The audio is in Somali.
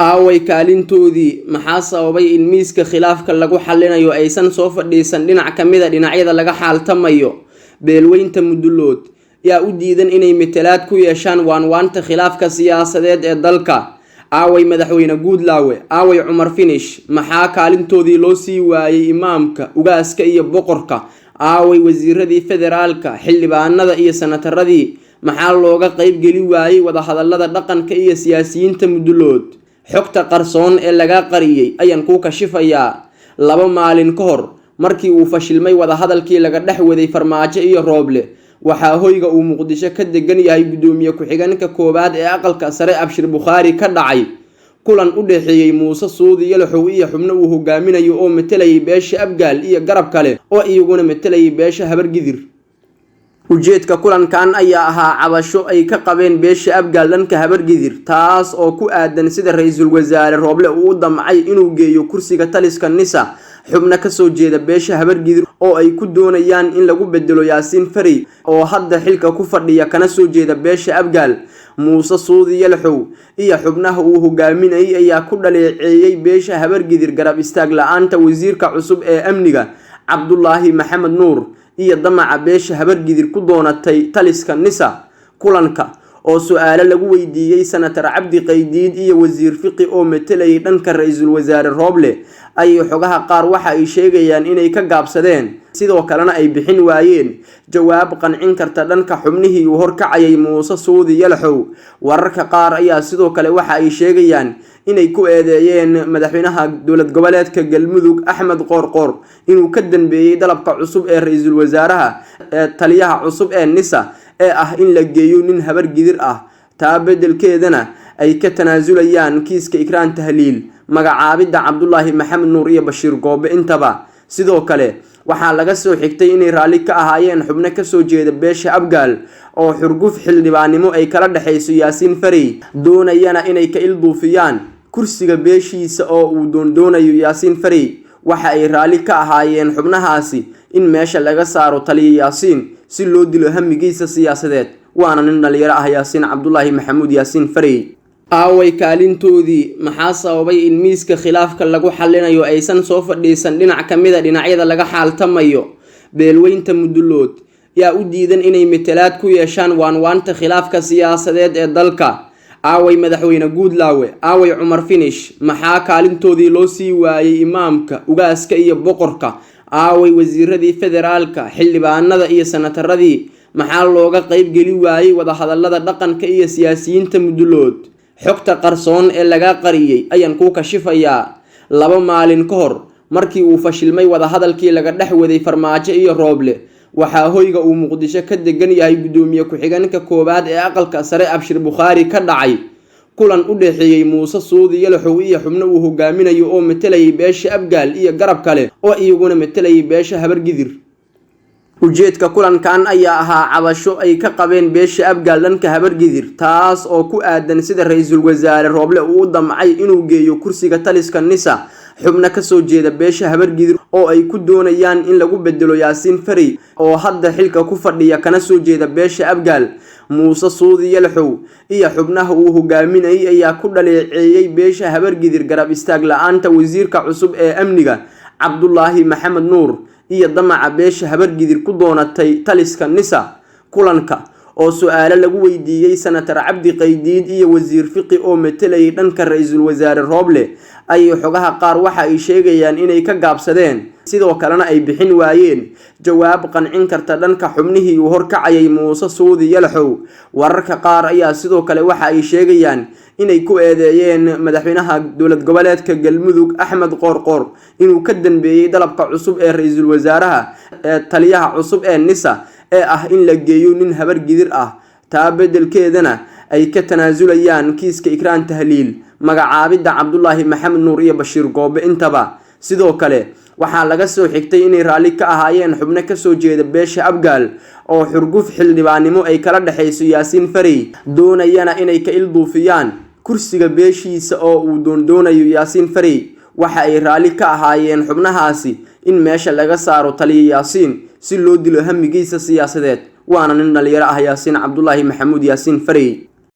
Aaway kaalintoodii? Maxaa sababay in miiska khilaafka lagu xalinayo aysan soo fadhiisan dhinac ka mid a dhinacyada laga xaaltamayo? Beelweynta Mudulood yaa u diidan inay metelaad ku yeeshaan waanwaanta khilaafka siyaasadeed ee dalka? Aaway madaxweyne Guudlaawe? Aaway Cumar Finish? Maxaa kaalintoodii loo sii waayey imaamka, ugaaska iyo boqorka? Aaway wasiiradii federaalka, xildhibaanada iyo sanataradii? Maxaa looga qeybgeli waayey wadahadalada dhaqanka iyo siyaasiyiinta Mudulood? Xogta qarsoon ee laga qariyey ayaan kuu kashifayaa. 2 maalin ka hor markii uu fashilmay wadahadalkii laga dhex waday Farmaajo iyo Rooble, waxaa hoyga uu Muqdisho ka degan yahay gudoomiye ku-xigeenka koowaad ee aqalka sare Abshir Bukhaari ka dhacay kulan u dhexeeyey Muuse Suudi Yalaxow iyo xubno uu hogaaminayo oo metelayay beesha Abgaal iyo garab kale oo iyaguna metelayay beesha Habargidir. Ujeedka kulankan ayaa ahaa cabasho ay ka qabeen beesha Abgaal dhanka Habargidir, taas oo ku aadan sida ra-iisul wasaare Rooble uu u damcay inuu geeyo kursiga taliska NISA xubno kasoo jeeda beesha Habargidir oo ay ku doonayaan in lagu bedelo Yaasiin Farey oo hadda xilka ku fadhiya kana soo jeeda beesha Abgaal. Muuse Suudi Yalaxow iyo xubnaha uu hogaaminayay ayaa ku dhaleeceeyey beesha Habargidir garab istaag la-aanta wasiirka cusub ee amniga Cabdulaahi Maxamed Nuur iyo damaca beesha Habargidir ku doonatay taliska NISA. Kulanka oo su-aalo lagu weydiiyey senatar Cabdi Qaydiid iyo wasiir Fiqi oo metelayay dhanka ra-iisul wasaare Rooble ayay xogaha qaar waxa ay sheegayaan inay ka gaabsadeen, sidoo kalena ay bixin waayeen jawaab qancin karta dhanka xubnihii uu horkacayay Muuse Suudi Yalaxow. Wararka qaar ayaa sidoo kale waxa ay sheegayaan inay ku eedeeyeen madaxweynaha dowlad goboleedka Galmudug Axmed Qoorqoor inuu ka dambeeyey dalabka cusub ee ra-iisul wasaaraha ee taliyaha cusub ee NISA ee ah in la geeyo nin Habargidir ah, taa beddelkeedana ay ka tanaasulayaan kiiska Ikraan Tahliil, magacaabidda Cabdulaahi Maxamed Nuur iyo Bashiir Goobe intaba. Sidoo kale waxaa laga soo xigtay inay raalli ka ahaayeen xubno kasoo jeeda beesha Abgaal oo xurguf xildhibaannimo ay kala dhexayso Yaasiin Farey, doonayana inay ka ilduufiyaan kursiga beeshiisa oo uu doondoonayo Yaasiin Farey. Waxa ay raalli ka ahaayeen xubnahaasi in meesha laga saaro taliya Yaasiin si loo dilo hamigiisa siyaasadeed, waana nin dhalinyaro ah Yaasiin Cabdulaahi Maxamuud Yaasiin Farey. Aaway kaalintoodii? Maxaa sababay in miiska khilaafka lagu xalinayo aysan soo fadhiisan dhinac ka mid a dhinacyada laga xaaltamayo? Beelweynta Mudulood yaa u diidan inay metelaad ku yeeshaan waanwaanta khilaafka siyaasadeed ee dalka? Aaway madaxweyne Guudlaawe? Aaway Cumar Finish? Maxaa kaalintoodii loo sii waayey imaamka, ugaaska iyo boqorka? Aaway wasiiradii federaalka, xildhibaanada iyo sanataradii? Maxaa looga qeybgeli waayey wadahadalada dhaqanka iyo siyaasiyiinta Mudulood? Xogta qarsoon ee laga qariyey ayaan kuu kashifayaa. 2 maalin ka hor markii uu fashilmay wadahadalkii laga dhex waday Farmaajo iyo Rooble, waxaa hoyga uu Muqdisho ka degan yahay gudoomiye ku-xigeenka koowaad ee aqalka sare Abshir Bukhaari ka dhacay kulan u dhexeeyey Muuse Suudi Yalaxow iyo xubno uu hogaaminayo oo metelayay beesha Abgaal iyo garab kale oo iyaguna metelayay beesha Habargidir. Ujeedka kulankan ayaa ahaa cabasho ay ka qabeen beesha Abgaal dhanka Habargidir, taas oo ku aadan sida ra-iisul wasaare Rooble uu u damcay inuu geeyo kursiga taliska NISA xubno kasoo jeeda beesha Habargidir oo ay ku doonayaan in lagu bedelo Yaasiin Farey oo hadda xilka ku fadhiya kana soo jeeda beesha Abgaal. Muuse Suudi Yalaxow iyo xubnaha uu hogaaminayay ayaa ku dhaleeceeyey beesha Habargidir garab istaag la-aanta wasiirka cusub ee amniga Cabdulaahi Maxamed Nuur iyo damaca beesha Habargidir ku doonatay taliska NISA. Kulanka oo su-aalo lagu weydiiyey senatar Cabdi Qaydiid iyo wasiir Fiqi oo metelayay dhanka ra-iisul wasaare Rooble ayay xogaha qaar waxa ay sheegayaan inay ka gaabsadeen, sidoo kalena ay bixin waayeen jawaab qancin karta dhanka xubnihii uu horkacayay Muuse Suudi Yalaxow. Wararka qaar ayaa sidoo kale waxa ay sheegayaan inay ku eedeeyeen madaxweynaha dowlad goboleedka Galmudug Axmed Qoorqoor inuu ka dambeeyey dalabka cusub ee ra-iisul wasaaraha ee taliyaha cusub ee NISA ee ah in la geeyo nin Habargidir ah, taa beddelkeedana ay ka tanaasulayaan kiiska Ikraan Tahliil, magacaabidda Cabdulaahi Maxamed Nuur iyo Bashiir Goobe intaba. Sidoo kale waxaa laga soo xigtay inay raalli ka ahaayeen xubno kasoo jeeda beesha Abgaal oo xurguf xildhibaannimo ay kala dhexayso Yaasiin Farey, doonayana inay ka ilduufiyaan kursiga beeshiisa oo uu doondoonayo Yaasiin Farey. Waxa ay raalli ka ahaayeen xubnahaasi in meesha laga saaro taliya Yaasiin si loo dilo hamigiisa siyaasadeed, waana nin dhalinyaro ah Yaasiin Cabdulaahi Maxamuud Yaasiin Farey.